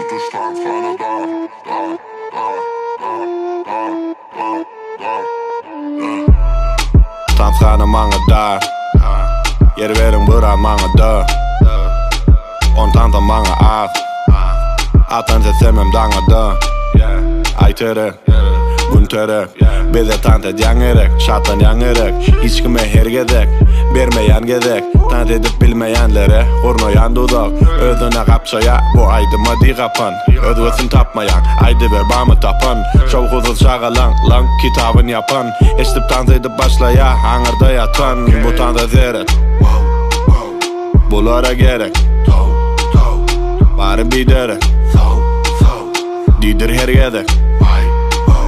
Tutuş tanshana dar, dar, dar, dar, dar, dar, dar, dar. Tanshana maňa dar. Ýer beriň bura maňa da. On tansa maňa az. Atan sessemem daňa da. Aýterek, Gün terek. Bize tans edýäň gerek, şatlanýaň gerek. Hiç kime her gezek bermeýän gezek. Tans edip bilmeýänlere gurnaýan duzak. Özüne gapjaýa bu aýdyma diý gapan. Özgesin tapmaýaň, aýdyber barmy tapan. Şowhunsyz şagalaň, laň kitabyn ýapan. Eşidip tans edip başlaýa aňyrda ýatan. Bu tansa seret. Bulara gerek. Bary biderek. Diýdir her gezek.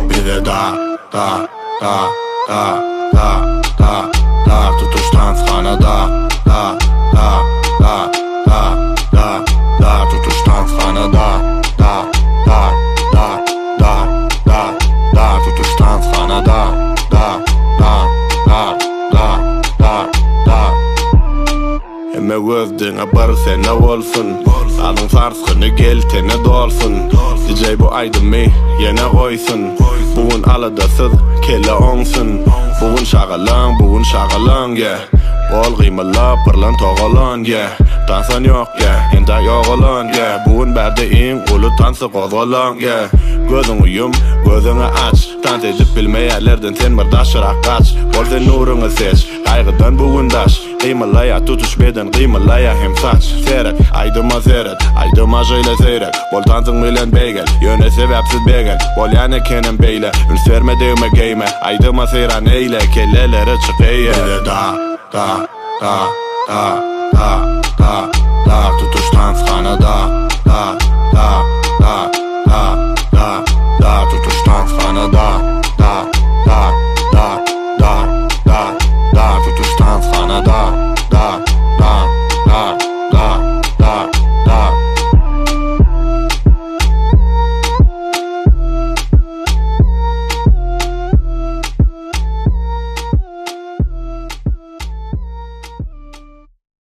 Bize dar, dar, dar, dar, dar, dar, dar. Tutuş tanshana dar, dar, dar, dar, dar, dar, dar. Tutuş tanshana dar, dar, dar, dar, dar, dar, dar. Tutuş tanshana dar, dar, dar, dar, dar, dar, dar. Hemme göz diňe bir sene bolsun. Sazyň sarsgyny gel tene dolsun. DJ bu aýdymy ýene goýsun. Bu gün aladasyz kelle oňsun. Bu gün şagalaň, bu gün şagalaň, yeah. Gol gymyldap pyrlan togalan, yeah. Tansan ýok, yeah, entäk ýogalan, yeah. Bu gün bärde iň uly tansy gozgalaň, yeah. Gözüňi ýum, gözüňi aç. Tans edip bilmeýänlerden sen bir daşyrak gaç. Bol sen nuruňy seç, gaýgydan bu gün daş. Gymyldaýar tutuş beden, gymyldaýar hem saç. Seret, aýdyma seret, aýdyma şeýle seýrek. Bol tansyň bilen beýgel, ýöne sebäpsiz begen. Bolýan ekenem beýle, üns berme degme geýme. Aýdyma seýran eýle, kellelere çyk eýe. Bize da, da, da, da.